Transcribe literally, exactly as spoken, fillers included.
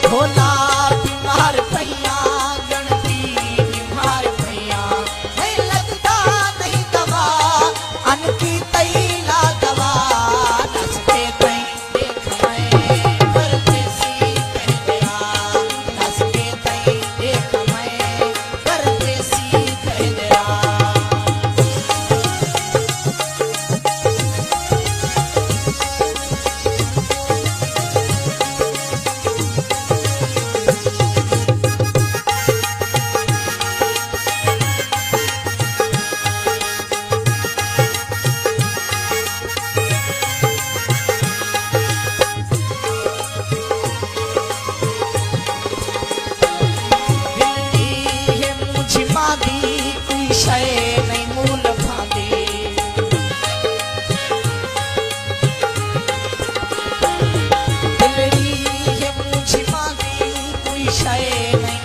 بھولا بیمار پئیاں، ڳݨدی بیمار پئیاں، میں لڳدا نہیں دوا، ان کی تئی لا دوا، ݙس کے تئیں ݙیکھ میں پردیسی کہندیا، ݙس کے تئیں ݙیکھ میں پردیسی کہندیا۔ بھلڑی ہے مونجھ ماں دی، کوئی شئے نئیں مول بھاندی۔ بھلڑی ہے مونجھ ماں دی، کوئی شئے نئیں